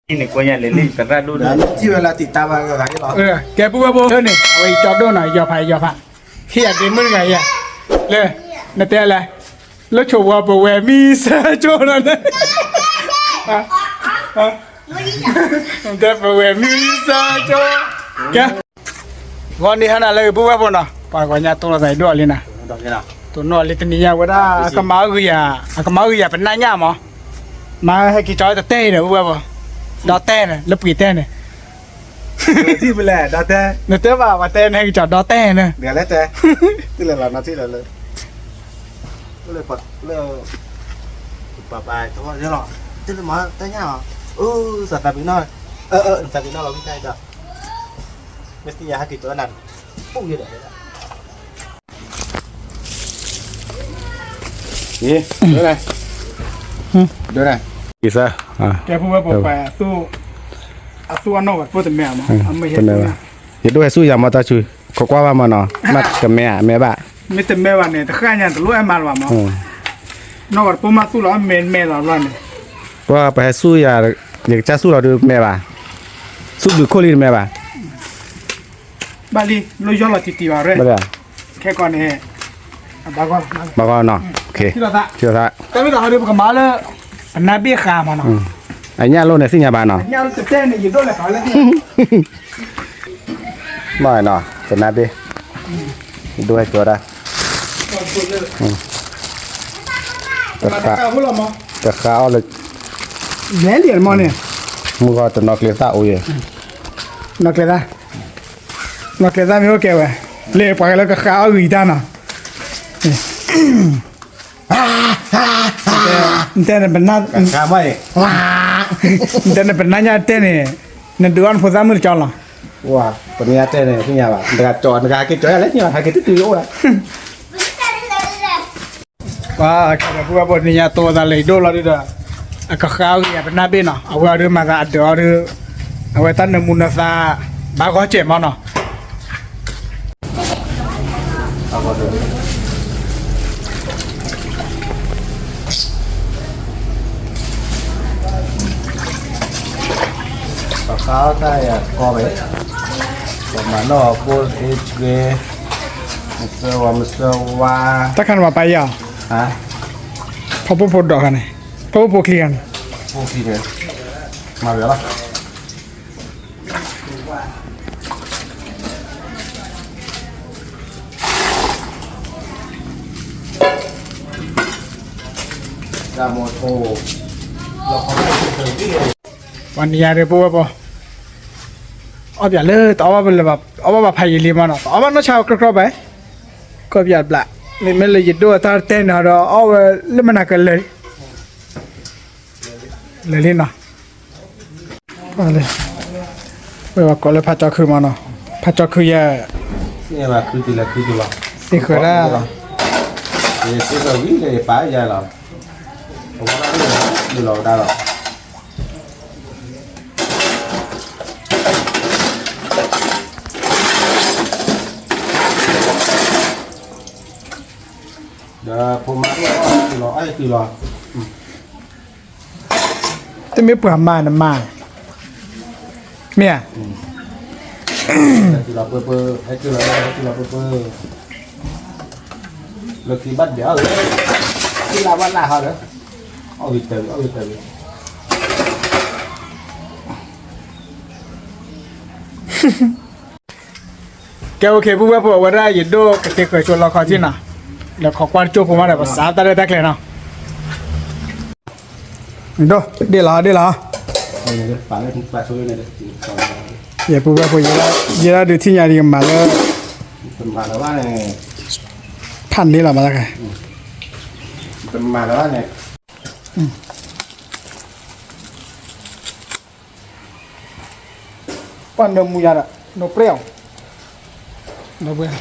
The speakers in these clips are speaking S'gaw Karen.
န့ၣ်ကွဲညါလဲၤလံ သရၣ်ဒိၣ်ဒီး ထံၣ်ဝဲလၢတံာ်တာ်ဘၣ်ဂၤဂၤလီၤ. ကဲ ပုၢ်ဝဲၢ်ဖိ လၢန့ၣ် အဝဲယကၠီဒိၣ်နီၤ ယီၤဖးယီၤဖး, ဟ့ၣ်ယၤဒ့မုၣ်တဂၤယဲ, လၢ နတဲလဲၣ်, လၢဆိဝီပဝဲမံစၢကၠိနီၤ, တဲပဝဲမံစၢကၠိ, ကဲ ဂီၤနံၤဟါနၤလၢဂ့ၤ ပုၢ်ဝဲၢ်ဖိနီၤ, ပှၤဂီၤညါတိၢ်လိာ်သးဒိၣ်အီၤလံနၤ, တိၢ်နီၣ်လံတနံၤညါဝဲဒၣ် အကမၤအီၣ်ဂံၢ်ယၤ, အကမၤအီၣ်ဂံၢ်ယၤပနၢ်ညၣ်မး, မၤဟဲက့ၤကၠီတတဲအံၤဒီး ပုၢ်ဝဲၢ်ဖိ, ဒီတဲန့ၣ် လၢပှ့ၤတဲန့ၣ်, ထံၣ်ဖဲလဲၣ် ဒီတဲ, နတဲဘၣ် ပှၤတဲန့ၣ် ဟဲက့ၤကၠီဒီတဲန့ၣ်, ဒ်လဲၣ်တဲ, ထံၣ်လၢလီၤနီၤ ထံၣ်လၢလၢ လၢ လၢ ပပၢ်တဝီလီၤ, တလၢမၤတဲညါ, အၢ သးသးပ့ၤနီၣ်, အၢ အၢ သးပ့ၤနီၣ်လီၤဝံၣ်တၢ်ဒီး, မ့ၢ်သ့ၣ်ညါဟဲက့ၤကၠီနၤ, ပူၣ်ယဲဒီး အံၤ, ဒိၣ်လဲၣ်, ဒိၣ်လဲၣ်, ကဲ ပုၢ်ဝဲၢ်ဖိ ပှၤသူၣ်, အသူၣ်အနီၣ်ဝဲဖိတမဲာ်မး, တမဲာ်ဘၣ်, ယဒိၣ်ဟဲဆူၣ်ယၤမးတၢ်ဆူ, ခိးကွၢ်ဘၣ်မးနီၤ, မ့ၢ်တမဲာ် အမဲာ်ဘၣ်, မ့ၢ်တမဲာ်ဘၣ်န့ၣ် တဃၣ်ညါတလိၣ်အဲၣ်မးလၢၤဘၣ်မး, နီၢ်ဝဲတပိၢ်မးသူၣ်လီၤ မဲာ်မဲာ်လီၤဘျီန့ၣ်, ပှၤပဟဲဆူၣ်ယၤ, ယကစၢ်ဆူၣ်လီၤဒုးမဲာ်ဘၣ်, ဆူၣ်ဘျုးခိၣ်လံတမဲာ်ဘၣ် ဘၣ်လံ လၢယီၢ်လီၤတံၢ်တံၢ်ဘၣ်ရဲၣ်, ခဲကီးန့ၣ်, ဘၣ်ဂီၢ်နီၤ, ထံၣ်လီၤသး, တၢ်မ့ၢ်တဟီဒုးပကမၤလၢ, ပနၢ်ဘ့ၣ်ဃာ်မးနီၤ, အညၣ်လိၣ်န့ၣ် သ့ၣ်ညါဘၣ်နီၤ, ညၣ်လိၣ်တတဲန့ၣ် ယဒိၣ်လဲၤဃာ်လၢ မ့ၢ်နီၤ ပနၢ်ဘ့ၣ်, ယဒိၣ်ဟဲကၠီတၢ်, တဃာ်အီၣ်လၢ, လဲၤလံမးန့ၣ်, မုၢ်ဂီၤတနီၤကျဲသၣ်အိၣ်ယဲ, နီၤကျဲသၣ် နီၢ်ကျဲသၣ်မ့ၢ်အိၣ်ကဲဝဲ, လၢပှၤကလၢကဃာ်အီၣ်ဂံၢ်တၢ်နီၤ, နတဲနပနၢ်, နတဲနပနၢ်ညၣ်တဲန့ၣ်, နဒုးအီၣ်နဖိသၣ်မုၣ်တကၠီလီၤ, ပနၢ်ညၣ်တဲန့ၣ် သ့ၣ်ညါဘၣ် နတဂၤကၠီ နတဂၤက့ၤကၠီယၤလဲၣ် သ့ၣ်ညါဘၣ် ဟဲက့ၤတုၤတုၤအိၣ်ဒၣ် ပှၤကဲဒီးပုၢ်ဝဲၢ်ဖိတနံၤညါတိၢ်သးလၢယဒိၣ်လီၤဒုဒီး, အကဃာ်အီၣ်ဂံၢ်ယၤပနၢ်ဘ့ၣ်နီၤ အဝဲအီၤဒုးမၤသးအဒၢးအီၤဒုး, အဝဲတၢ်နၢမူနၢသး, ဘၣ်ဂီၢ်စဲးမးနီၤ, ပဃာ်အီၣ်တၢ်ယၤကီဘဲ, ပမၤနီၣ်အီၤဖိသ့ကွဲ, မဆၢဝါမဆၢဝါ, တၢ်ခါန့ၣ်မၤပာ်ယၤ, ဖီဖိဖိဒိးခါန့ၣ်, ဖီဖိဖိချံခါန့ၣ်, ဖိချံန့ၣ်, မၤဝဲလီၤ ပှၤနံၤယၤဒ်ပုၢ်ဝဲၢ်ဖိ, အီၣ်ပၠးလၢတအီၣ်ဘၣ်လၢၤဘၣ် အီၣ်ဘၣ်ဘၣ်ဖးယံာ်လံမးနီၤ တအီၣ်ဘၣ်နီၢ်ဆါဝဲကြီကြီဘၣ်, ကီၢ်ပၠးဘျး, မ့မ့ၢ်လၢယဒိၣ်အတၢ်တဲန့ၣ်ဒီး အီၣ်ဝဲလၢမနၤကလၢာ်လံ, လၢာ်လံနီၤ ဝဲပှၤကိးလၢဖးကၠီခုမးနီၤ, ဖးကၠီခုယဲ, သ့ၣ်ဃၢၤဒၣ်, ဒီးဖိမါအိၣ်အီၣ်တုၤလီၤ အီၣ်တုၤလီၤ တမ့ၢ်ပှၤမၤနမၤ, မ့ၢ်ဧါ, လၢခံဘၣ်ဒဲးအီၣ်, လၢခံဘၣ်လၢ်ဟီဒီး, အီၣ်ဂ့ၤတၢ်ဂ့ၤ အီၣ်ဂ့ၤတၢ်ဂ့ၤ ကဲ အိၣ်ခ့ ပုၢ်ဝဲၢ်ဖိ အဝဲဒၣ်ယဒိၣ်ကသ့ဃၢၤဆိလီခီထံနီၤ, ဒီးခိးကွၢ်တကၠိၢ်ဖိမးဒီး ပစးတၢ်ရဲၣ်တၢ်ကျဲၤနီၤ, ဒိၣ်ဒ့ၣ်လီၤ ဒ့ၣ်လီၤ, ယပုၢ်ဝဲၢ်ဖိ ယဲဒၣ်ဒုးထံၣ်ညါဒံးကမၤလၢ ဖးန့ၢ်လီၤမးလၢခဲ ပှၤနၢမူယၤဒီး နပြဲၢ်အီၤ, နပြဲၢ်,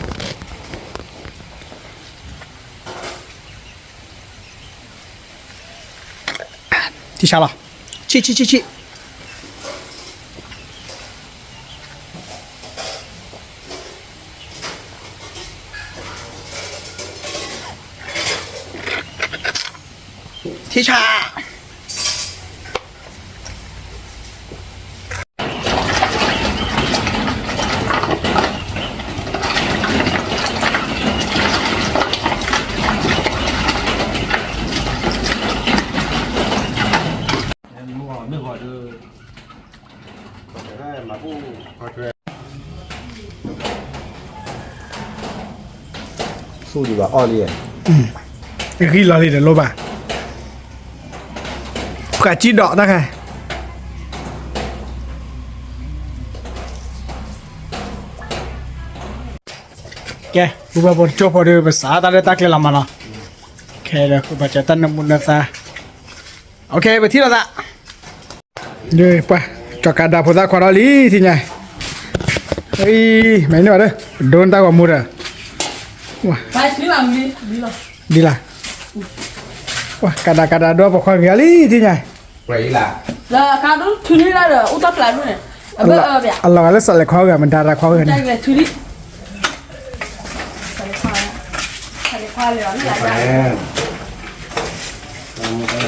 ထံဆါလီၤ, ဆံၣ်ဆံၣ်ဆံၣ်ဆံၣ်, ထံဆါ ဆူၣ်ဒံးဘၣ်အီၣ်လံ, ဂံၢ်လီၤလံဒီးလိၣ်ဘၣ်, ပှၤကံၣ်ဒီးတၢ်ခါ ကဲ ပူၤဘၣ်ဖိတကၠိဖိဒီး ပစးတၢ်လၢတၢ်ကျဲလီၤမးနီၤ, ခဲဒီးပဘၣ်စၢၤတၢ်နၢမူနၢသါ, ပထံၣ်လိာ်သး, ပှၤ ကၠီၤကးဒးဖိသၣ်ခွါထီၣ်လံထံၣ်ညါ, မ့ၢ်န့ၢ်ဘၣ်ဒီး ဒိနတၢ်ဂီၤမူဒီး, ဒ်လၢ ကးဒးကးဒးဒိပိာ်ခွါဂ့ၤလံထံၣ်ညါ, အလီၤဂာ်လၢစးလဲၤခွါဂၤ မတၤတၢ်ခွါဂၤန့ၣ်, မိၢ်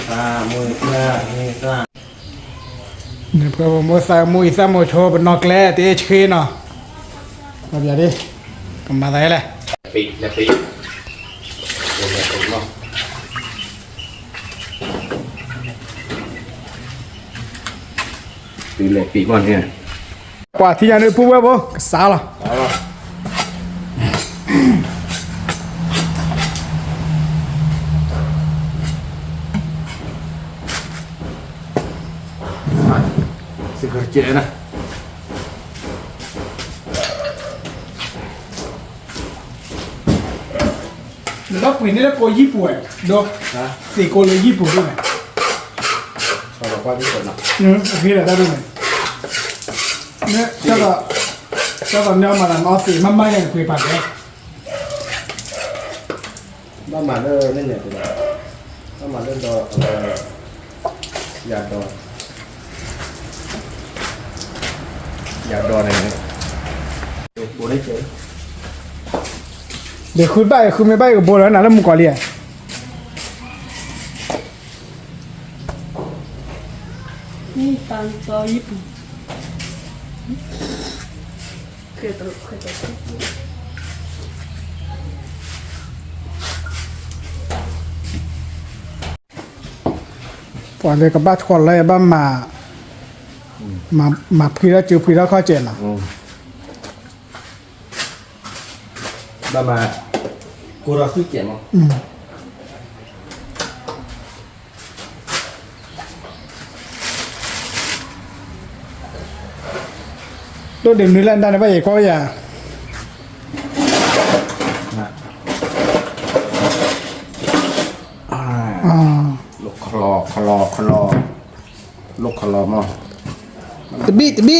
သးမိၢ်အံၤသၣ်မိၢ်ဆိ ပနီၢ်ကျဲတအ့ၣ်ဆှ့နီၤ, ပျးဒ် ကမၤသးလဲၣ်, တုၤလဲၤပံးမီၢ်န့ၣ်, ပှၤထံၣ်ညါန့ၣ် ပူၤဝဲဖိ ကစးလီၤ, စ့ၢ်ကီးတကဲးနၤ နဘၣ်ပှ့ၤန့ၢ်လၢကိးယံၢ်ပူၤဝဲ, ဒီး သ့ၣ်ကိးလၢယံၢ်ပူၤဒ်န့ၣ်, အဂ့ၢ်ဒ်တၢ်ဒ်န့ၣ်, ကၠီၤသီၣ်န့ၣ်မၤသးနီၣ်သ့ၣ်မၤမၤညါန့ၣ် ပှ့ၤပာ်ကဲ ဘၣ်မၤလၢန့ၣ်န့ၣ်, ဘၣ်မၤလၢဒီး ယၤဒီး, ယၤဒီးန့ၣ်, ဒ်ဃုဘၣ်အံၤ ဃုမ့ၢ်ဘၣ်အံၤကဘိလီၤနၤလၢမူကီၢ်လံဧါ, ပှၤလၢကဘၣ်ထွဲလၢဘၣ်မၤ, မၤဖှံထီၣ်စုဖှံထီၣ်ခီၣ်စဲးနီၤ, ဘၣ်မၤ, ကိးထီၣ်စုကဲးမး, ဒိၣ်ဒံးမနုၤလဲၣ် နတၢ်န့ၣ်ဘၣ်ယဲၤကွၢ်ဝဲယၤ, လိာ်ခီလီၤခီလီၤ, တဘံၣ်တဘံၣ် ခီလီၤခီလီၤ,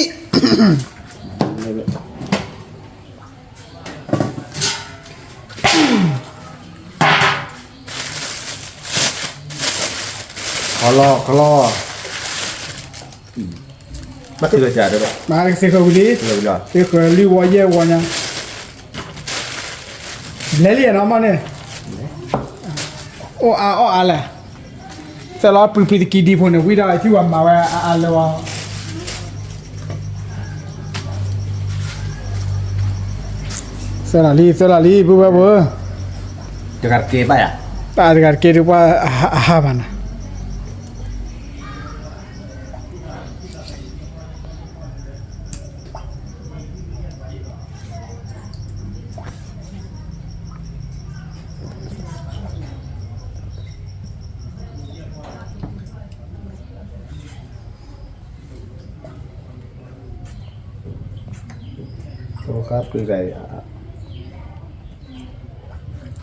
ဘၣ်ထုးလီၤစှၤဒီး, မၤကသ့ဃၢၤဝံၤလံ, သ့ဃၢၤလွံၢ်ဝီယဲၢ်ဝီညါ, လဲၤလံနီၤမ့ၢ်န့ၣ်, အိၣ်အါအီၣ်အါလဲၣ်, သၢလီၤပှံၤပှံၤတကံဒံဖိန့ၣ် ဝံၤဒီးထံၣ်ဝဲမၤဝဲအါအါလၢဝဲ သၢလီၤလံ သၢလီၤလံ ပုၢ်ဝဲၢ်ဖိဧၢ, တဂၤတက့ၢ်ဘၣ်ယၤ, တၢ်တဂၤတက့ၢ်ဒုးပှၤအဟးဘၣ်နၤ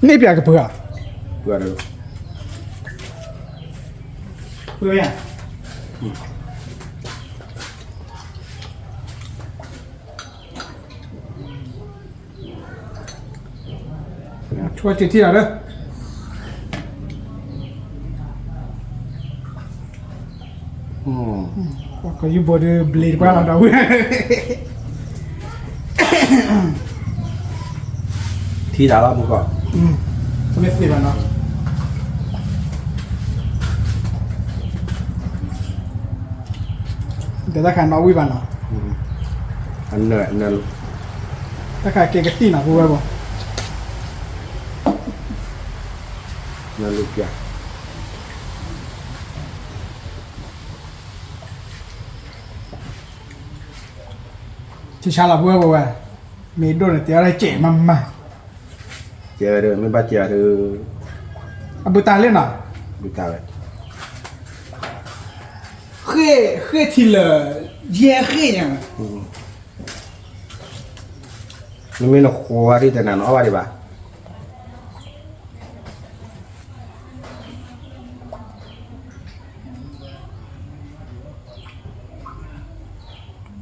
န့ၣ်ပျးကပှ့ၤဧါ, ပှ့ၤဧါ, ဆိထံၣ်ထံၣ်လီၤဒီး ကယူၢ်ဘိဒုးဘျ့တပှၢ်လီၤဒီးဝဲ ထံၣ်တၢ်လီၤမူကီၢ်, မ့ၢ်သ့ဘၣ်နီၤ, ဒီးတၢ်ခါနီၣ်ဝံၣ်ဘၣ်နီၤ, တၢ်ခါက့ၤကသံၣ်နီၤ ပုၢ်ဝဲၢ်ဘိ, နလူၤပျး ပ ထံဆါလီၤပဝဲပဝဲ, မ့ၢ်ဒိၣ်န့ၣ် တဲအီၤလၢကဲးမးမး, ကဲးဝဲဒီး မ့ၢ်ဘၣ်ကဲးဒီး အဘုတၢ်လၢနီၤ, ဘုတၢ်ဝဲ, ဃ့ၢ်ဃ့ၢ်ထံလၢာ်, ယဲဃ့ၢ်ညါ, မ့မ့ၢ်နဃိဝဲဒၣ်တနၤနအီၣ်ဘၣ်ဒံးဘၣ်.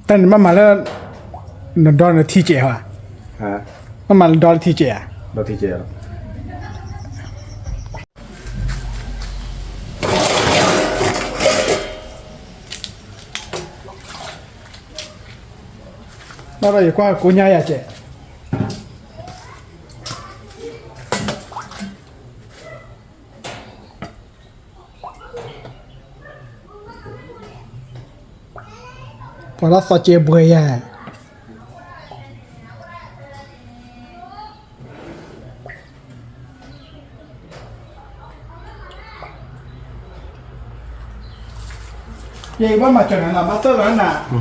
တၢ်န့ၣ်ဘၣ်မၤလၢ နဒီနထံကဲးဧါ, ဘၣ်မၤလၢဒီလၢထံကဲးဧါ, ဒီထံကဲးလီၤ. ဘၣ်ဒီးယကွၢ်ကိးညါယၤကဲး. ပှၤလၢသီကဲဘှဲယၤ, ယဘၣ်မၤစၢၤနၤ ဘၣ်သၢလီၤနၤ,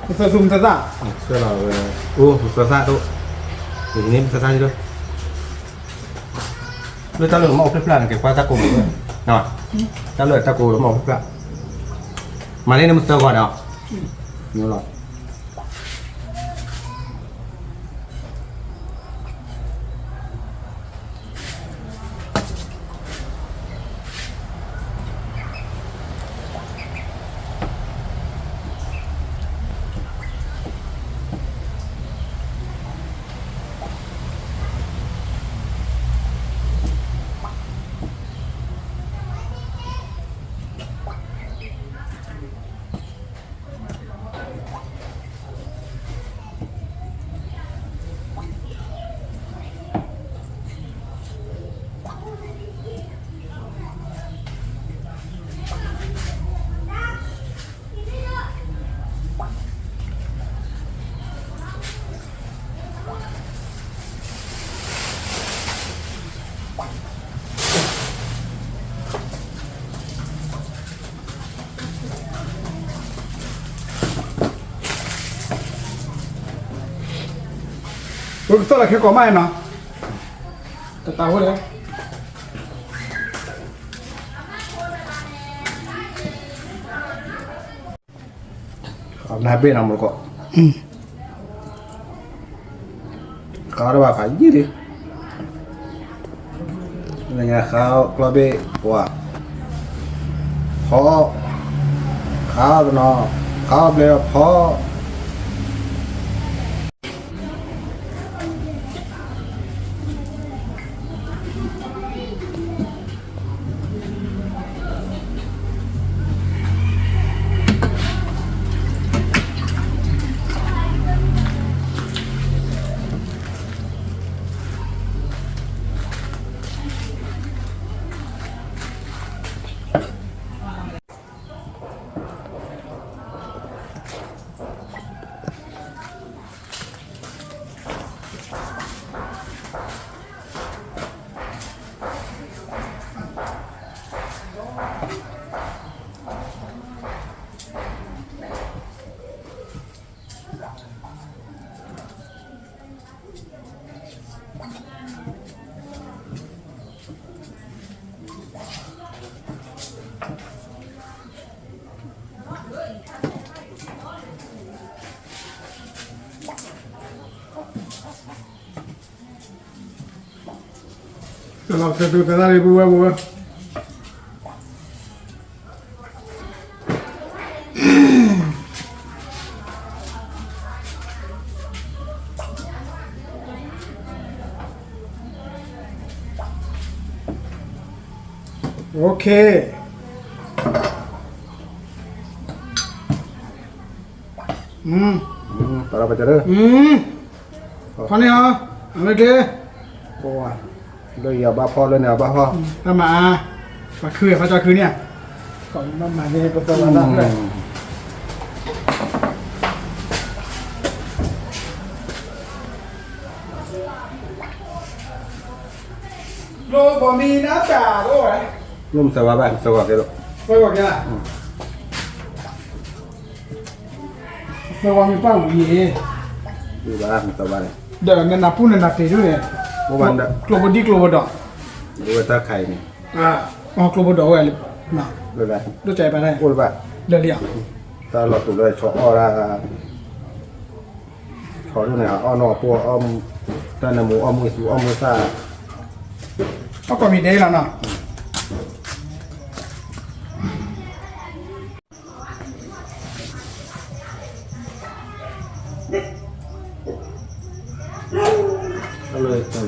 ပသၢသူမသၢသၣ်, သၢလီၤဝဲ, အိၣ် ပသၢသၣ်ဒိၣ်, ယန့ၢ်ပသၢသၣ်ဒိၣ်. လၢတၢ်လၢမ့ၢ်အိၣ်ဖျၢၣ်ဖျၢၣ်န့ၣ် ကဲကွၢ်တၢ်ကိးမုၢ်, တၢ်လၢတၢ်ကိးလၢမ့ၢ်အိၣ်ဖျၢၣ်ဖျၢၣ်, မၤန့ၢ်န့ၣ်မ့ၢ်သၢဂီၤဒီး, ညိလီၤ. ပကသီၣ်လၢခဲကိာ်မးနီၤ, တတၢ်ဖိဒီး နၢ်ဘ့ၣ်နီၤမူကီး, ဃါတဘၣ်ဖးယံာ်လံ, နညါဃါကျီဘ့ၣ်ပှၤ, ဖီ, ဃါတနီၤ, ဃါဘျဲၣ်ဖီ. တလီၤသၢသူသၢသၣ်လံ ပဝဲပဝဲ, โอเค, อืม, อืม, ဖီန့ၢ်အီၤ, အမ့ၢ်က့ၤ, လၢယဘၣ်ဖီၣ်လၢန့ၣ်အဘၣ်ဖီၣ်, တၢ်မၤအါ, ပှၤခုဖီၣ်ကၠီခုန့ၣ်, ကီးမၤမၤန့ၣ် ပသၢဝဲဒၣ်ဖျၢၣ် ကျိဘီမံနါတၢ်ဒိၣ်ဝဲ, ကျိမသၢဝဲဘၣ် မသၢဂီၤကဲလီၤ, သၢဂီၤကဲလီၤ, အ ဝဲမ့ၢ်ပၢ်ဝံၤအံၤ, ဒီးနနၢ်ပူၤနနၢ်ပ့ၤဒ်န့ၣ်, ကျိဘိဒံကျိဘိဒီး, ဝဲတၢ်ခါအံၤန့ၣ်, ကျိဘိဒီးဝဲ, ဒိၣ်ကဲပၢ်, အိၣ်လၢဘၣ်, လၢာ်လံ, တၢ်လီၤတူာ်လၢဆီအီၣ်ဒၣ် ဆီဒိၣ်န့ၣ် အအီၣ်နီၢ်အပိၢ်အီၣ်မူ, တၢ်နၢမူအီၣ်မူသူအီၣ်မူသၣ်, အီၣ်ကိးမံၤဒဲးလီၤ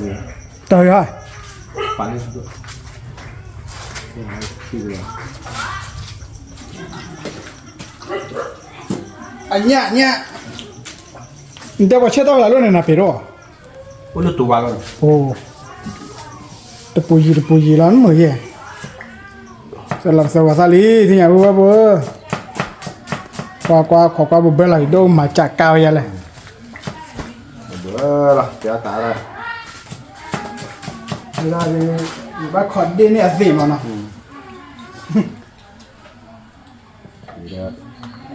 နီၤ. တၢ်, အညၣ်ညၣ်, နတဲပှၤဆဲးတၢ်ဝဲလၢနနၢ်ပ့ၤဒိၣ်, အိၣ်လၢတူၢ်ဝါလီၤ, တပူၤယံၤတပူၤယံၤလီၤ နမ့ၢ်ယဲ, သၢလီၤသၢဝဲသၣ်လံ သ့ၣ်ညါဝဲဝဲပှၤ, ကွၢ်ကွၢ်ခိးကွၢ်ဘိဘဲလီၤ ယဒိၣ်မၤစၢ်ကါဝဲယဲလဲၣ်, ဘၣ်လီၤ ပျါတၢ်လၢ, ယဘၣ်ခိးဒ့ၣ်န့ၢ်အသ့ၣ်မးနီၤ.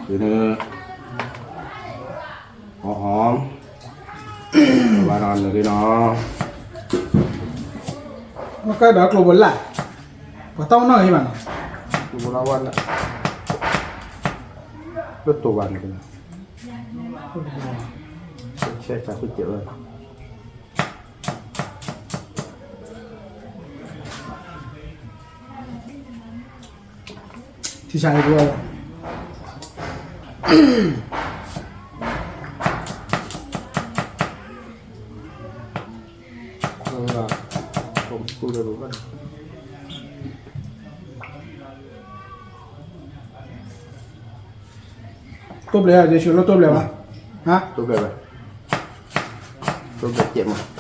ဒ်န့ၣ်, ဟီၣ်ဟီၣ်, ဘၣ်နီၤနုၤလံနီၤ, နကဒီးကျိဘိလၢ်, ပှၤတၢ်အိၣ်နီၢ်ဂ့ၤဘၣ်နီၤ, ကျိဘိလၢ်ဝဲလၢ, လၢတိၤဘၣ်န့ၣ်, ဆဲးဆးဃုစဲးဝဲ ထံဆးအံၤပဝဲလီၤ, တိၢ်ဘျဲၣ်, ယဆိလၢတိၢ်ဘျဲၣ်ဘၣ်, တိၢ်ဘျဲၣ်ဘၣ်, တိၢ်ဘျဲၣ်ကဲးမး.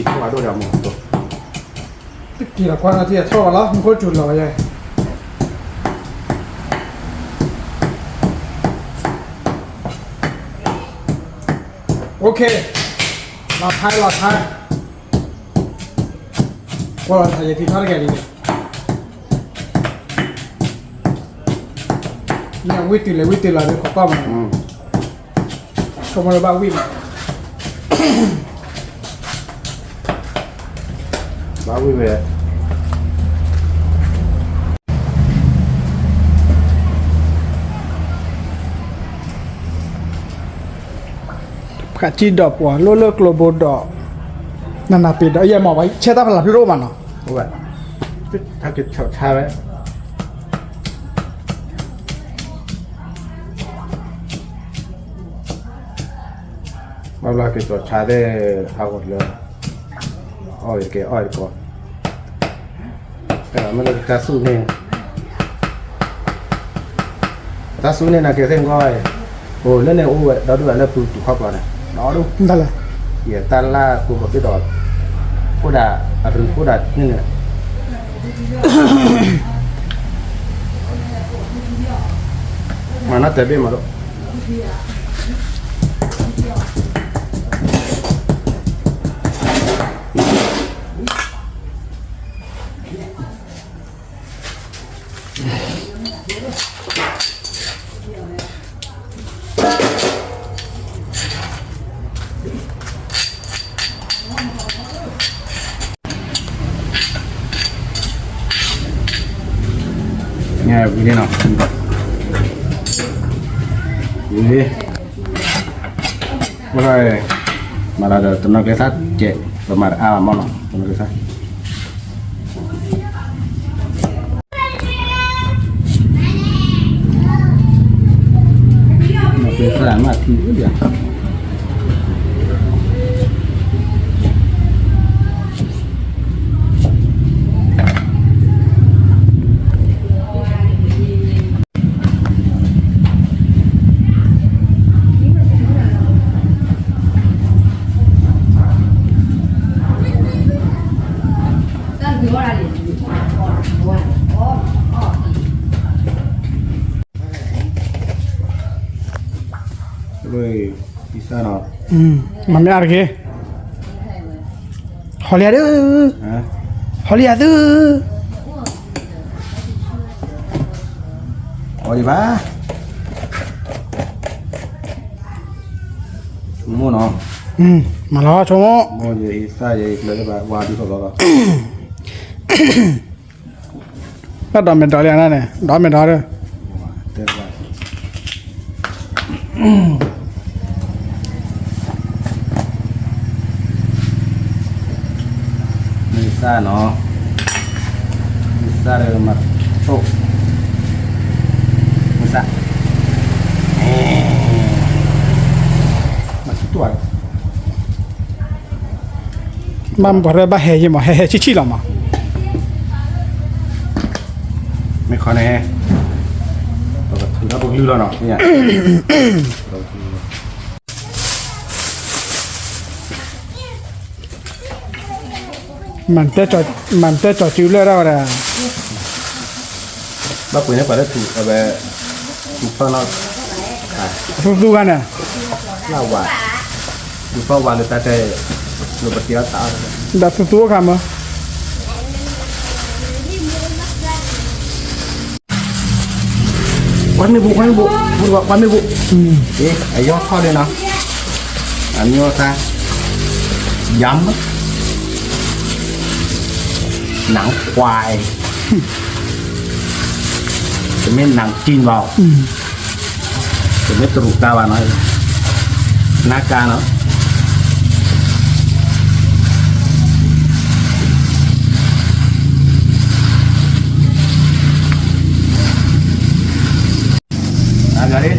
ထံထီၣ်ဒိၣ်ဒီးမး, တက့ၤလီၤကွၢ်နီၤ ထံထီၣ်ဘၣ်လီၤ မူခိၣ်စူၤလီၤဝဲယဲ. OK, လီၤဖးလီၤဖး, ကွၢ်လီၤဖးယဲ ထံထီၣ်တကဲလံန့ၣ်. မ့ၢ်ဝံၣ်တုၤလဲၤဝံၣ်တုၤလီၤဒီး ခိးကွၢ်မး, ဆိကမိၣ်လၢဘၣ်ဝံၣ်မး, ဘၣ်ဝံၣ်ဝဲ. ကးကံဒီးပှၤလိၣ်လၢကျိဘိဒီး နနၢ်ပ့ၤဒီး ယဲၢ်မ့ၢ်ဝဲ ဆဲတၢ်ဖးလၢ်ဖျိတအိၣ်မးနီၤ, ဝဲ ဆါဝဲ ဘၣ်ဘျီက့ၤကီၤဆါသ့ၣ် ဟးဂီၤလၢ အီၣ်က့ၤအီၣ်က့ၤကီး မ့ၢ်လၢတၢ်စူၢ်န့ၣ် တၢ်စူၢ်န့ၣ် နကဲသ့ၣ်ကီး အိၣ်လၢန့ၣ်အိၣ်ဝဲ ဒီဒူၣ်ဝဲလၢပူၤတူၢ်ခီၣ်ကျီန့ၣ် ဒီဒူၣ် ယတၢ်လၢ်ကိးဘၣ်သ့ၣ်ဒီး အိၣ်ဒၣ် အရူၤအိၣ်ဒၣ်န့ၣ်န့ၣ် မၤနီၣ်တဲဘ့ၣ်မးဒိၣ် ညါဝံၤလံနီၤ, ဝံၤလံ, မ့ၢ်ဒီးတနီၤကျဲသၣ်ကဲး, ပမၤတအါဘၣ်မ့ၢ်နီၤ, တနီၤကျဲသၣ် နီၤကျဲသၣ်မ့ၢ်ထံၣ်ဒၣ် မၤမ့ၢ်အါတက့ၢ်, ဟီလံယၤဒုး, ဟီလံယၤဒုး, အီဒံးဘၣ် ဆိကမိၣ်နီၤ, မၤလီၤဆိကမိၣ်, မိၢ်ယသၣ်ယကျၢၤဘၣ်ဝါဒုးထီၣ်လီၤလီၤ, ဘၣ်ဒီးမဲာ်ဒီးလံန့ၣ်, ဒီးမဲာ်ဒီးဒီး မုၢ်ဆၣ်နီၤ, မုၢ်ဆၣ်ဒီးမၤတိၢ်, မုၢ်ဆၣ်, မၤတိၢ်, ဘၣ်ပှၤရဲၣ်ဘၣ်ဟဲယံၤမး, ဟဲဟဲဆံၣ်ဆံၣ်လီၤမး, မ့ၢ်ခီန့ၣ်, ပကထုးထီၣ်ပကလုၢ်လီၤနီၤ, မၤတဲကၠီၤစုလၢဒၣ်ဝဲဒၣ်, ဘၣ်ကွံာ်န့ၣ်ပှၤလၢထူ, အဝဲ, ထူဖီနီၤ, သူသူခါန့ၣ်, လၢဝၤ, ထူဖီဝၤလၢတၢ်တဲ, လၢပက့ၤအီၣ်သးအီၣ်, ဒီးသူသူအိၣ်ခါမး ကွၢ်မ့ၣ်ဘူၣ်, ကွၢ်မ့ၣ်ဘူၣ်, ကွၢ်မ့ၣ်ဘူၣ်, အယီၢ်ထီၣ်ဒၣ်နီၤ, အမ့ၢ်အီၣ်သး, ယမ်, နၤခွါ, တမ့ၢ်နၤကံဘၣ်, တမ့ၢ်တရူးကါဘၣ်နီၤ, နၤကါနီၤ အဂၤလံ,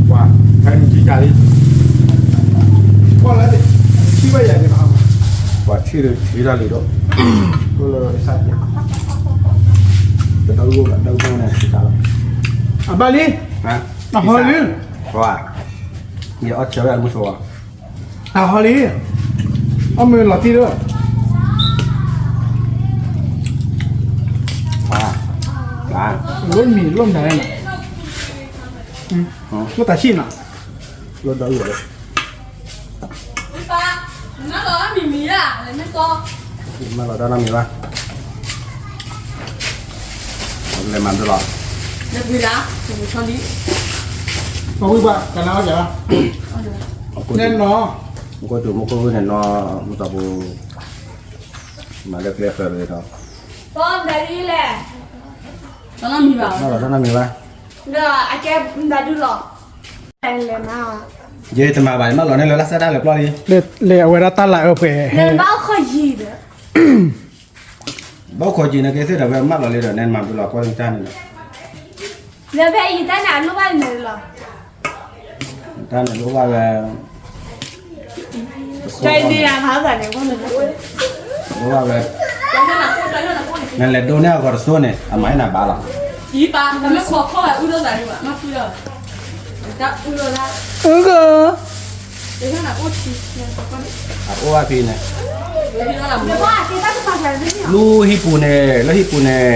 ပှၤ, ဖဲနထံၣ်တၢ်လံ, ပှၤလၢ, ထံၣ်ဘၣ်ယၤန့ၣ်, ပှၤထံၣ်ဒီးထံၣ်တၢ်လံဒီး, လၢလၢအသး, တၢ်အိၣ်ဘၣ်တၢ်အိၣ်ဘၣ်န့ၣ်ထံၣ်တၢ်လီၤ, အဘၣ်လံ, အဟီလံ, ပှၤ, ယအီၣ်ဆၢဝဲအမုၢ်ဆိဝဲ, အဟီလံ, အီၣ်မ့ၤလီၤတံၢ်ဒီး, ပှၤ, ပှၤ, လိၣ်မံၤလိၣ်နၤန့ၣ်, လိၣ်တၢ်ဆံၣ်နီၤ, လိၣ်ဒီးအုၣ်လီၤ မၤလီၤတၢ်နီတမံၤဘၣ်, မၤလီၤတၢ်နီတမံၤဘၣ်, လဲၤမၤဒ်လီၤ, ပှၤဝံၤဘၣ် ကနၣ်အီၣ်ယၤဘၣ်, နဲနီၤ, မူခိၣ်တုၤမူခိၣ်န့ၣ်နီၤ, မူသးပူၤ, မၤလၢကျဲဃၢၤလီၤ, တၢ်နီတမံၤဘၣ်, မၤလီၤတၢ်နီတမံၤဘၣ် ဒီးအကဲမတၤဒုလီၤ. ယတမၤဘၣ် ယမၢလီၤန့ၢ်လၢလၢ်စဲဒၣ်လၢပျီလံ. လဲၤအဝဲဒၣ်တၢ်လၢအၢပှဲၤ. ဘၣ်ခိးကံန့ၣ်ကဲသ့ၣ်ဒီး ဝဲမၢလီၤလံဒီး နဲနမၤဒုလီၤကွၢ်လၢတၢ်န့ၣ်လီၤ. လၢဖဲအံၤတၢ်န့ၣ်အလိၣ်ဘၣ်န့ၣ်လီၤ. တၢ်န့ၣ်လိၣ်ဘၣ်ဝဲ တန့ၢ်အမၤသးန့ၣ် လိၣ်ဘၣ်ဝဲ နလဲၤဒိန့ၢ်အဂီၤတစိၢ်န့ၣ် အမၤနၤဘၣ်လီၤ. အံၤပာ်ကမ့ၢ်ခိးခီၣ်ဝဲအုၣ်လိာ်သးဒံးဘၣ် မၤဖုလီၤ. တၢ်အုၣ်လိာ်သး အုၣ်ဂီၤ အအိၣ်ဝဲဖဲန့ၣ် လူဟံၣ်ပူၤန့ၣ် လၢဟံၣ်ပူၤန့ၣ်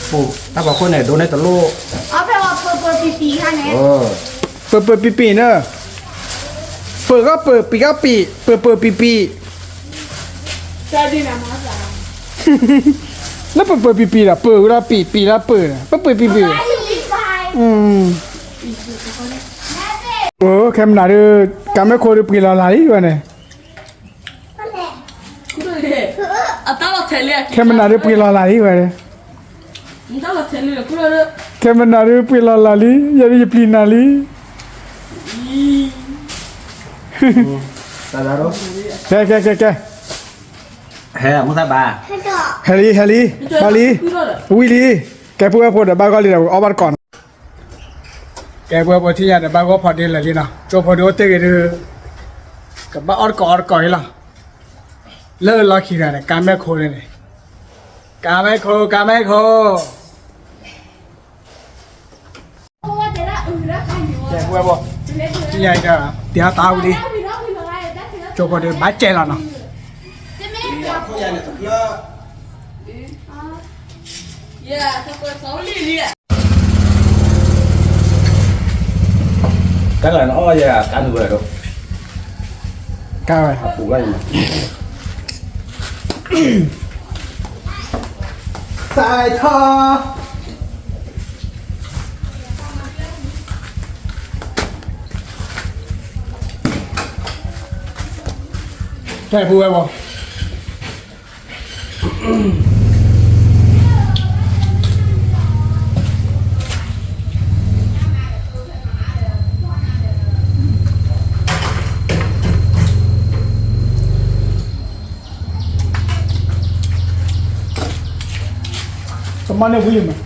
ပူၤတၢ်ဖီခိၣ်န့ၣ် ဒိန့ၢ်တလိၣ် ပၢၢ်ပၢၢ်ပံၤပံၤန့ၣ် ပၢၢ်ဂီၢ်ပၢၢ်ပံၤဂီၢ်ပံၤ ပၢၢ်ပၢၢ်ပံၤပံၤ လၢပၢၢ်ပၢၢ်ပံၤပံၤဒီး ပၢၢ်ဝဲဒၣ်ပံၤ ပံၤလၢပၢၢ်ဒီး ပၢၢ်ပၢၢ်ပံၤပံၤ အိ ခဲမနၤဒုး ကၤမဲၢ်ခိၣ်ဒုးပှ့ၤလီၤလၢ်လံဝဲန့ၣ် ခဲမနၤဒုးပှ့ၤလီၤလၢ်လံဝဲန့ၣ် ခဲမနၤဒုးပှ့ၤလီၤလၢ်လံ ယဲဒၣ်ယပျံၤနၤလံ ကဲ ကဲ ကဲ ကဲ ဟဲလံ ဟဲလံ ဘၣ်လံ ဝံၣ်လံ ကဲ ပုၢ်ဝဲၢ်ဖိဒီး ဘၣ်ဂီၢ်လံဒီးအီၣ်ဘၣ်တကိးနီၤ ကဲ ပုၢ်ဝဲၢ်ဖိထံၣ်ညါဒီး ဘၣ်ဂီၢ်ဖီဒ့လၢာ်လံနီၤ ကၠိဖိဒုးအိၣ်တ့ၢ်ဂ့ၤဒုး ကဘၣ်အီၣ်တကိးအီတကိးအံၤလီၤ လၢလီၢ်ခံဂၤန့ၣ် ကၤမဲၢ်ခိၣ်န့ၣ်န့ၣ် ကၤမဲၢ်ခိၣ် ကၤမဲၢ်ခိၣ် ကဲ ပုၢ်ဝဲၢ်ဖိ ထံၣ်ညါအံၤဒီး တံၤဟါတၢ်ဝံၤလံ ကၠိဖိဒုးဘၣ်ကဲလီၤနီၤ ကါလီၤနအီၣ်ယဲ ကါနုာ်ဝဲဒိၣ် ကါဝဲ အပူၤဘၣ်ယမး စဲးထီၣ် ကဲ ပုၢ်ဝဲၢ်ဖိ ကမၤန့ၢ်ဝံၤမး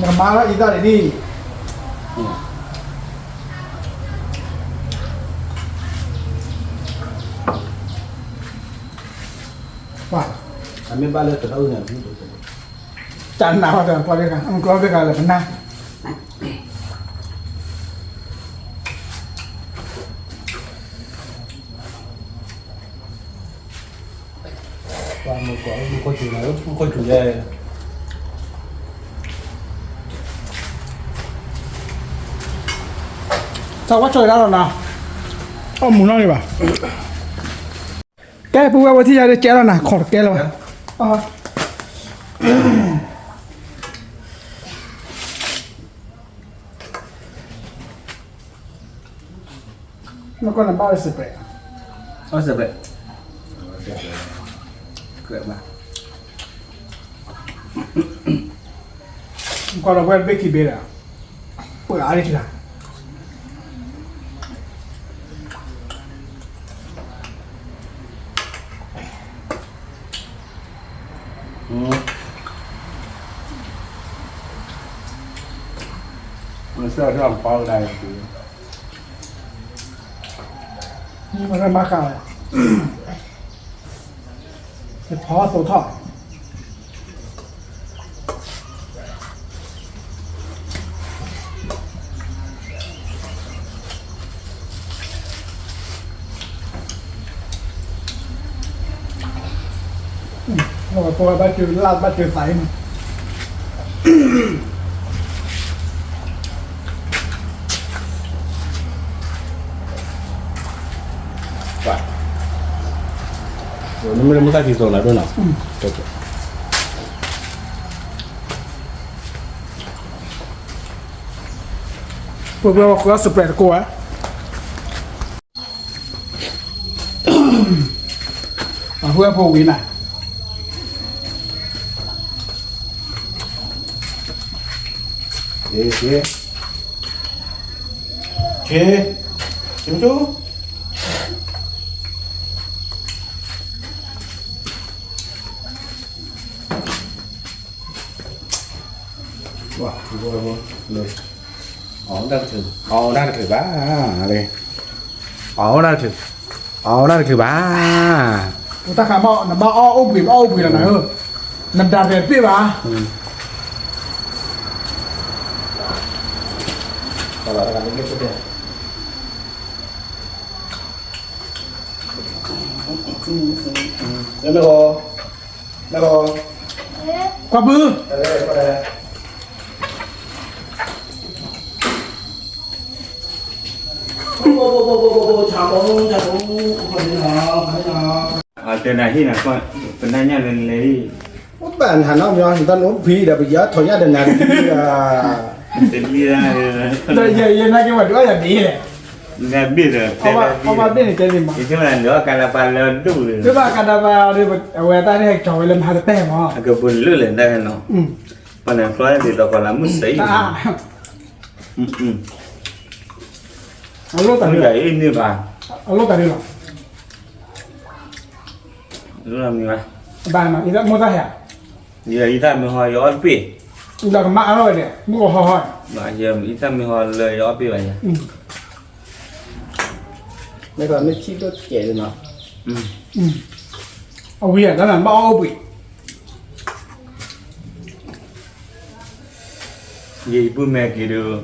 နကမၤလၢအံၤသၣ်န့ၣ်ဒ် ပှၤ အမ့ၢ်ဘၣ်လၢတၢ်အုၣ်န့ၣ် တၢ်နာ်ဘၣ်တၢ်ကျီဘ့ၣ်ဂၤ ကျီဘ့ၣ်ဂၤလၢပနၢ် ပှၤမုၢ်ကီၢ် မုၢ်ခိၣ်ထူၣ်လၢ မုၢ်ခိၣ်ထူၣ်ယဲ တၢ်ဝဲဆိၣ်ဂ့ၤဒၣ်လီၤနီၤ အီၣ်မူၤနီၣ်န့ၣ်ဘၣ် ကဲ ပုၢ်ဝဲၢ်ဖိထံၣ်ညါဒုးကဲလီၤနၤ ခိးတကဲလၢၤဘၣ် နကီၢ်နဘၣ်ဝဲစပရဲး အီၣ်စပရဲး ကြၢးဘၣ် နကီၢ်ဒီးဝဲဘ့ၣ်ခံဘ့ၣ်ဒီး ပှၤအါဒံးထံၣ်လၢ မ့ၢ်စၢၢ်ထီၣ်ဖီကဒါအံၤ မ့ၢ်မၤဃာ်ဝဲ ဖီသိးထီၣ် ပှၤဘၣ်တုၤလၢ်ဘၣ်တုၤသးအံၤမး နမ့ၢ်လၢမုၢ်သၣ်ခံသိးနၤဒိၣ်နီၤ ပှၤပှၤဃုအီၣ်စပရဲးတကိးဧါ အဃုအဖိဝံၤနၤ ကဲ က့ၤ က့ၤ က့ၤ က့ၤမဆူ ဝါ အီၣ်တၢ်တချုး အီၣ်တၢ်တချုးဘၣ် လၢ အီၣ်တၢ်တချုး အီၣ်တၢ်တချုးဘၣ် တၢ်ခါမီၣ် နဘၣ်အီၣ်အိၣ်ဘှံး ဘၣ်အီၣ်အိၣ်ဘှံးလီၤနၤဧၢ နဒၣ်ပဲာ်တပ့ၢ်ဘၣ် ကွၢ်ဘု တဲနၤဟံၣ်နၤကွၢ် ပနၢ်ညၣ်လၢလဲၤ အိၣ်ဘၣ်နဟးနီတမံၤ နတၢ်နအိၣ်ဖှံဒီး ပယီၤထီၣ်ညၣ်ဒီးနၤတမံၤဒီး တမံၤဒီး ဒီးယဲယဲနာ်က့ၤဝဲဒုးအီၣ်ယၤဘ့ၣ်လဲၣ် နဘ့ၣ်ဒီး အီၣ်ဘၣ်ဘ့ၣ်န့ၣ်တဲန့ၣ်မး ယဆိကမိၣ်နၤဒီးအီၣ်ကါလၢပှၤလၢဒိၣ်ဒီး ဒုးဘၣ်ကါဒၣ်ပှၤဒီး အဝဲတၢ်န့ၣ်ဟဲကၠီၤဝဲလၢမဟါတတဲမး အကပူၤလၢလၢတၢ်ဟဲနီၤ ပှၤနၤကျီန့ၣ်ဒ်သိးပှၤလၢမုၢ်စဲး အ အလိၣ်တၢ်ဒ်လီၤ အလိၣ်တၢ်ဒ်လီၤ လၢမံၤဘၣ် ဘၣ်နီၤ အံၤမိၢ်သၣ်ဟဲ ယအံၤသၣ်မ့ၢ်ဟီ ယအီၣ်တပ့ၢ် ဒီးကမၣ်အါထီၣ်ဝဲဒၣ် မုၢ်ကဟီဟီ ယအံၤသၣ်မ့ၢ်ဟီလၢယအီၣ်တပ့ၢ်ဘၣ်ယၤ မ့ၢ်ကမ့ၢ်ထံၣ်ဒိၣ်ကဲးလီၤနီၤ အဝံၤဧါ တၢ်နဘၣ်အီၣ်အိၣ်ဘှံး ယပုၢ်မဲာ်က့ၤဒုး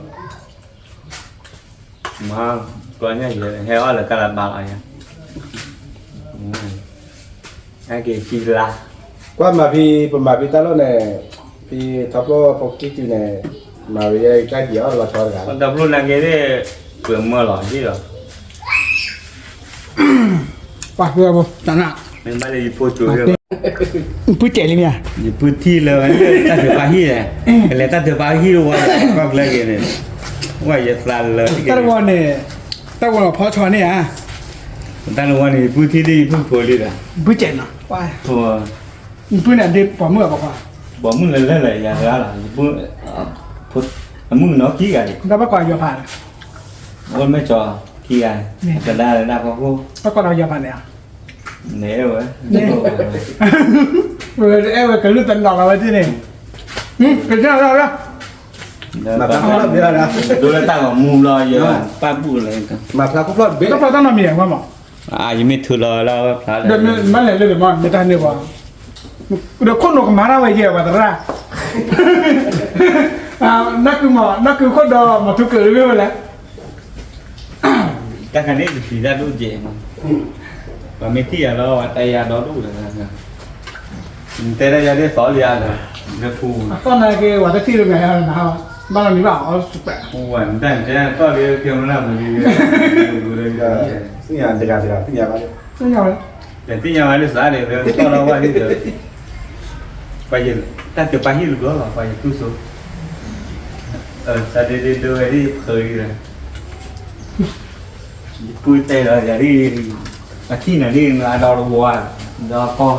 မၤ ကျီညၣ်ယဲ ဟဲအီၣ်လၢကါလၢဘါလီၤယၤ ဟဲက့ၤခံလါ ကွၢ်မၤဖံ ပမၤဖံတၢ်လီၢ်န့ၣ် ဖံထီဖျိဖိကံၢ်တုၤန့ၣ် မၤဝဲယဲကၢ်က့ၤအီၣ်လီၤဆီတဂၤ ထီဖျိနာ်က့ၤန့ၣ် ပှဲၤမၢလီၤဟံၣ်လီၤ ပှၤဖုအဘိ တၢ်နၢ် မ့ၢ်ဘၣ်လၢယဖိကၠိၤ ပုၢ်တဲာ်လံမ့ၢ်ဧါ ယပုၢ်ထံၣ်လၢဝဲ တၢ်ထုးပာ်ဟံၣ်လဲၣ် ကလဲၤတၢ်ထုးပာ်ဟံၣ်တဝီ ကီၢ်ကျၢက့ၤန့ၣ် ဝဲယသးလၢ တၢ်တဝီန့ၣ် တၢ်ဝီလီၤဖီဆီန့ၣ်ဧါ တၢ်တဝီန့ၣ် ယပုၢ်ထံၣ်ဒ်ယပုၢ်ဖိလံဒီး ပုၢ်တဲာ်နီၤ ယပုၢ်န့ၣ်ဒ်ပိာ်မုၣ်အပှၤ ပိာ်မုၣ်လၢလၢလၢယၤလၢလီၤ ယပုၢ် အမုၣ်ကနီၤခံဂၤန့ၣ် ဒီးဘၣ်ကွၢ်ယွၤဖး အိၣ်မဲာ်ကၠီခံဂၤ ကဒါလၢဒၣ်ဖီခိၣ် ဘၣ်ကွၢ်ဒီးယွၤဖးန့ၣ်ဧါ န့ၣ်ဝဲ ဝဲအဲၣ်ဝဲကလုၢ်တနီၤလီၤဝဲဒ်န့ၣ် ကစၢ်လီၤလီၤ ဒိလၢတၢ်ဂီၤမူဘျီ ယပၢ်ဘူၣ်လၢ မၤဖျါခိၣ်ဖျီၣ်တဘ့ၣ် တၢ်ဖျါတၢ်နီတမံၤအဂီၢ်မး ယမ့ၢ်ထုးလီၤလၢဖျါ ဒီးမ့ၢ်လဲၤလၢမ့ၢ်တၢ်န့ၣ်ဘၣ် ဒီးခိၣ်နူာ်ကမၤတၢ်ဝဲယဲၢ်ပှၤသရၣ် နၢ်ကုမၤ နၢ်ကုခိၣ်ဒီးမၤထူကၢၢ်လၢမ့ၢ်ဝဲလဲၣ် တၢ်ခါန့ၣ်တဖံးတၢ်ဒိၣ်ကဲးမး ပှၤမ့ၢ်ထံၣ်ယၤလီၤ ပှၤတဲယၤဒီဒိၣ်လၢ နတဲဒၣ်ယၤဒ်သိးလံဧါဒီး လၢပူၤ အသီၣ်နာ်က့ ပှၤတထံၣ်လၢမဲာ်ယၤနၤ ဘၣ်လီၤနံၤဘၣ်အီၤစူးပာ် ပူၤဝဲ နတၢ်နတဲတၢ်ကီၢ်လၢကဲမနၢ်မနုၤ သ့ၣ်ညါတဂၤတဂၤ သ့ၣ်ညါဘၣ် သ့ၣ်ညါဝဲ သ့ၣ်ညါဝဲလၢစးန့ၣ် လၢကီၢ်လီၤဝါဟံၣ်ဒီး ပှၤယ တၢ်တပာ်ဟံၣ်တဘျီလီၤ ပှၤယတူၢ်စိ စးဒ့ဒ့ဒိဝဲဒ်ဖုးလံဒီး ယပုၢ်တဲဒီးယၤဒ် အထံၣ်နၤဒ်နအဒီတဝါ ဒီကီၢ်ဟး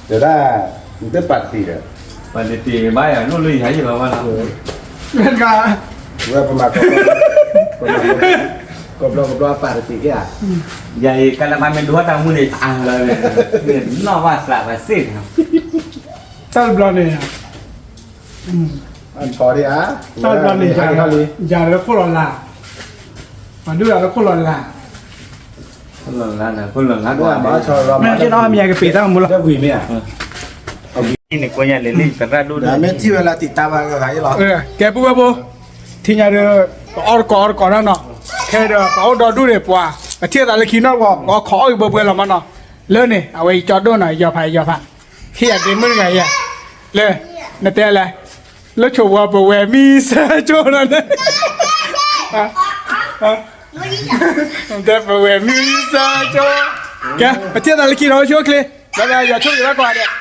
တဲဒၣ် နတပာ်တသံဒီး ပာ်တသံဘၣ်ယၤ လိၣ်လၢယၤယံၤလီၤဘၣ်လီၤ ဝဲပမၤ ကဘျီကဘျီပာ်တသံက့ၤ ယၤအံၤ ကလၢပှၤမ့ၢ်ဒိတၢ်မူန့ၣ် အါလီၤ နီၢ်ဘၣ်သးဘၣ်စ့ၢ် တၢ်တဘျီန့ၣ် တၢ်တဘျီန့ၣ် ယၤလၢခိၣ်လီၤလၢ် ပှၤဒုၣ်ယၤလၢခိၣ်လီၤလၢ် ခိၣ်လီၤလၢ် ခိၣ်လီၤလၢ် မ့ၢ်က့ၤနီၢ်မ့ၢ်ယကပ့ၤတၢ်မူလီၤ န့ၣ်ကွၢ်ညါလၢလံ သရၣ်ဒိၣ်ဒီး မ့ၢ်ထံၣ်ဝဲလၢတံာ်တာ်ဘၣ်ဂၤဂၤယလီၤ ကဲပုၢ်ဝဲၢ်ဖိ ထံၣ်ညါဒီး ပအီၣ်တကိးအီတကိးနီၢ်နီၢ် ခဲဒီးပအိၣ်ဒီဒူၣ်န့ၣ်ပှၤ ပထံၣ်သးလၢခံနီၢ်တကိး ပအီၣ်ခိးအီၣ်ဂံၢ်ဘၢဘှဲလီၤမးနီၢ် လၢန့ၣ် အဝဲယကၠီဒိၣ်နီၢ် ယီၤဖးယီၤဖး ဟ့ၣ်ယၤဒ့မုၣ်တဂၤယဲ လၢ နတဲလဲၣ် လၢဆိဝဲပဝဲမံစၢၤကၠိနီၢ်န့ၣ် တဲပဝဲမံစၢၤကၠိ ကဲ ပထံၣ်သးလၢခံနီၢ် အိၣ်ဆူၣ်အိၣ်ချ့ ဒီးယွၤဆိၣ်ဂ့ၤဘၣ်ကိးဂၤဒဲး